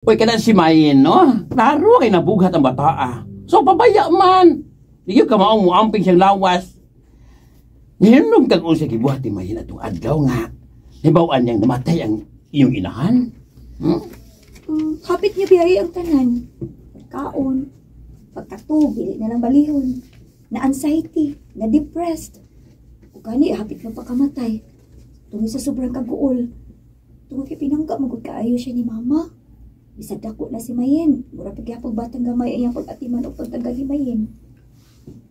Uy, kana si Mayin, no? Klaro kay nabughat ang bata, ah. So, pabaya man. Di ka maong muamping siyang lawas. Nihinom kag unsa gibuhat ni Mayin atong adlaw nga hibaw-an niyang namatay ang iyong inahan. Hapit niya biyahe ang tanan. Kaon, pagkatug, dili na lang balihon. Na anxiety, na depressed. O gani, hapit mapakamatay. Tungod sa sobrang kaguol. Tungod kay pinangga magud kaayo siya ni Mama. Bisag dako na si Mayen. Mura pagyapog batang gamay ang iyang pag-atiman o pagtagal ni Mayen.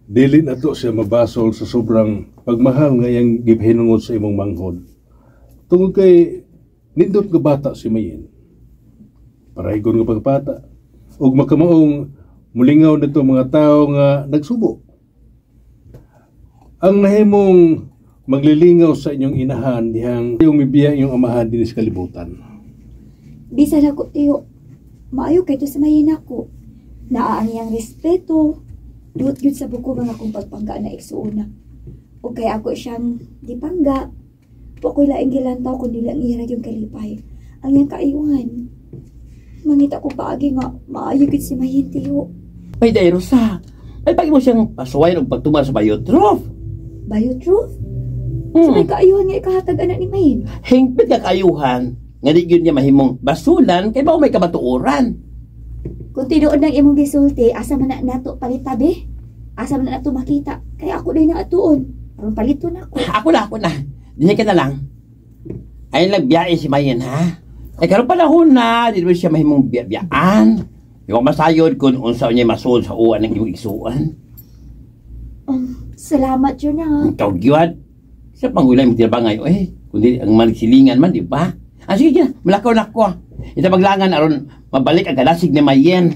Dili na to siya mabasol sa sobrang pagmahal nga iyang gipahinungod sa imong manghod. Tungod kay nindot nga bata si Mayen. Paraygon nga pagpata. Ug makamaong mulingaw nito mga tao nga nagsubo. Ang nahimong maglilingaw sa inyong inahan dihang yung mibiya inyong amahan dinhi sa kalibutan. Bisan ako, tiyo, maayo kay to sa Mayen ako. Naa ang iyang respeto. Duot gyud sa buko nga akong pagpangga na igsuona. O kay ako siyang gipangga. Wa ko'y laing gilantaw kundi lang iya yung kalipay. Ang iyang kaayuhan. Mangita ko paagi nga maayo gyud si Mayen, tiyo. Ay, day, Rosa. Ay, pag mo siyang pasuway og pagtuman sa Biotroph. Biotruth? Sa may kaayuhan nga ikahatag ana ni Mayen. Hingpit ka kaayuhan nga di gyud niya mahimong basulan kay bao may kamatuoran. Kung tinuod ng imong gisulti, asa man na nato palitabi? Asa man na nato makita? Kaya ako din na atuon. Aron paliton ako. Ako na, ako na. Dinhi ka na lang. Ay, nagbiyahe si Mayen, ha? Ay, karon panahon na, di ba siya mahimong biya-biyaan? Di ko masayod kung unsa niya masuod sa uwan ng imong igsuan. Salamat yun na. Ikaw, gyud. Sa pangulay mo tinabangay, eh. Kundi ang manigsilingan man, di ba? Ah, sige, sige. Malakaw na ako. Ita maglangan aron mabalik ang kalasig ni Mayen.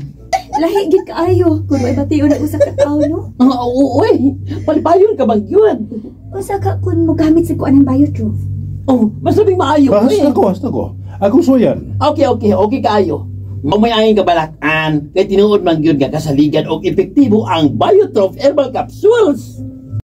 Lahi gid kaayo kung may bation na usa ka tawo, no? Ah, oo, oy. Palipayon ka bang yun? Usa ka kun mogamit sa kuan ng Biotruth. Oh, mas labing maayo. Hasta eh. ko, hasta ko. Ako suyan. Okay kaayo. Mamay angin kabalakan, kay tinuod man gyud nga kasaligan og epektibo ang Biotroph Herbal Capsules.